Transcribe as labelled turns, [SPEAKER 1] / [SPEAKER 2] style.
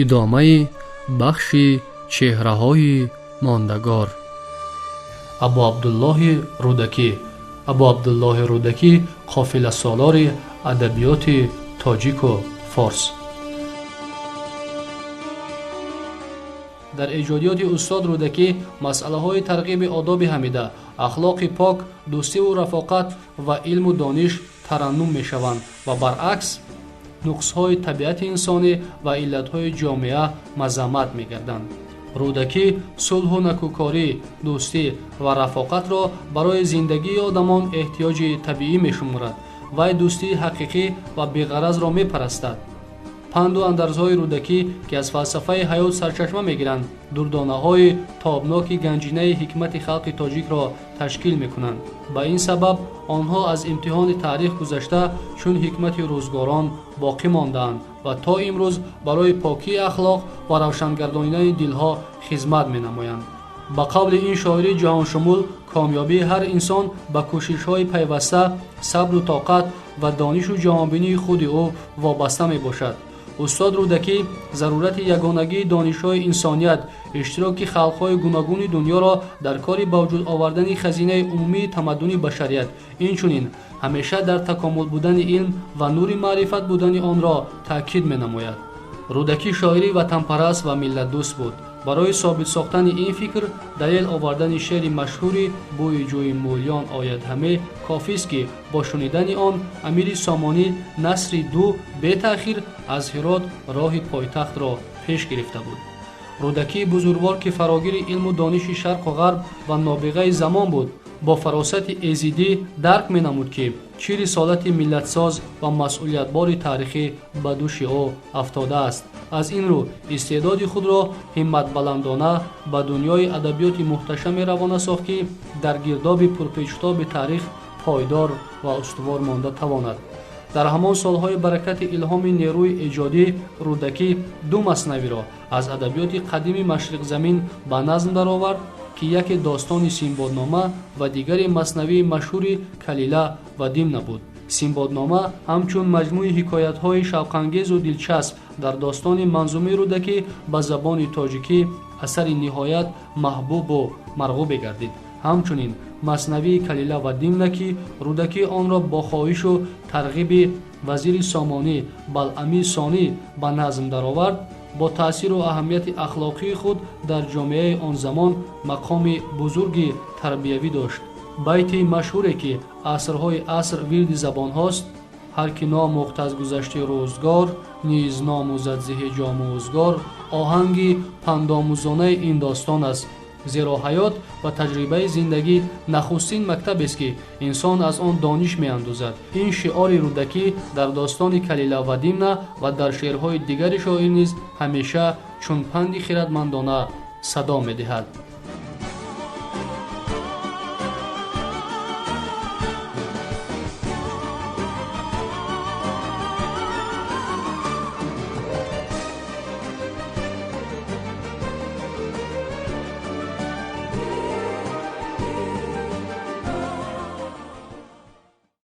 [SPEAKER 1] Идомаи бахши чеҳраҳои мондагор. Абу Абдуллоҳи Рӯдакӣ. Абу Абдуллоҳи Рӯдакӣ, қофиласолори адабиёти тоҷику форс. Дар эҷодиёти устод Рӯдакӣ масъалаҳои тарғиби одоби ҳамида, ахлоқи пок, дӯстиву рафоқат ва илму дониш тараннум мешаванд ва баръакс нуқсҳои табиати инсонӣ ва иллатҳои ҷомеа мазаммат мегарданд. Рӯдакӣ сулҳу накӯкорӣ, дӯстӣ ва рафоқатро барои зиндагии одамон эҳтиёҷи табиӣ мешуморад. Вай дӯстии ҳақиқӣ ва беғаразро мепарастад. Панду андарзҳои Рӯдакӣ, ки аз фалсафаи ҳаёт сарчашма мегиранд, дурдонаҳои тобноки ганҷинаи ҳикмати халқи тоҷикро ташкил мекунанд. Ба ин сабаб онҳо аз имтиҳони таърих гузашта, чун ҳикмати рӯзгорон боқӣ мондаанд ва то имрӯз барои покии ахлоқ ва равшангардонидани дилҳо хизмат менамоянд. Ба қавли ин шоири ҷаҳоншумул, комёбии ҳар инсон ба кӯшишҳои пайваста, сабру тоқат ва донишу ҷаҳонбинии худи ӯ вобаста мебошад. Устод Рӯдакӣ зарурати ягонагии донишҳои инсоният, иштироки халқҳои гуногуни дунёро дар кори ба вуҷуд овардани хазинаи умумии тамаддуни башарият, инчунин ҳамеша дар такомул будани илм ва нури маърифат будани онро таъкид менамояд. Рӯдакӣ шоири ватанпараст ва миллатдӯст буд. Барои собит сохтани ин фикр далел овардани шеъри машҳури «Бӯи ҷӯи мӯлиён ояд ҳаме» кофист, ки бо шунидани он амири Сомонӣ Насри Ду бетаъхир аз Ҳирот роҳи пойтахтро пеш гирифта буд. Рӯдакии бузургвор, ки фарогири илму дониши шарқу ғарб ва нобиғаи замон буд, бо фаросати эзидӣ дарк менамуд, ки чӣ рисолати миллатсоз ва масъулиятбори таърихӣ ба дӯши ӯ афтодааст. Аз ин рӯ истеъдоди худро ҳимматбаландона ба дунёи адабиёти муҳташаме равона сохт, ки дар гирдоби пурпечутоби таърих пойдор ва устувор монда тавонад. Дар ҳамон солҳои баракати илҳоми нерӯи эҷодӣ Рӯдакӣ ду маснавиро аз адабиёти қадими машриқзамин ба назм даровард, ки яке достони Симбоднома ва дигаре маснавии машҳури Калила ва Димна буд. Симбоднома ҳамчун маҷмӯи ҳикоятҳои шавқангезу дилчасп дар достони манзумаи Рӯдакӣ ба забони тоҷикӣ асари ниҳоят маҳбубу марғубе гардид. Ҳамчунин маснавии Калила ва Димна, ки Рӯдакӣ онро бо хоҳишу тарғиби вазири Сомонӣ Балъами Сонӣ ба назм даровард, бо таъсиру аҳамияти ахлоқии худ дар ҷомеаи он замон мақоми бузурги тарбиявӣ дошт. Байти машҳуре, ки асрҳои аср вирди забонҳост: «Ҳар ки номӯхт аз гузашти рӯзгор, низ номӯзад зи ҳеҷ омӯзгор», оҳанги пандомӯзонаи ин достон аст, зеро ҳаёт ва таҷрибаи зиндагӣ нахустин мактабест, ки инсон аз он дониш меандозад. Ин шиори Рӯдакӣ дар достони Калила ва Димна ва дар шеърҳои дигари шоир низ ҳамеша чун панди хиратмандона садо медиҳад.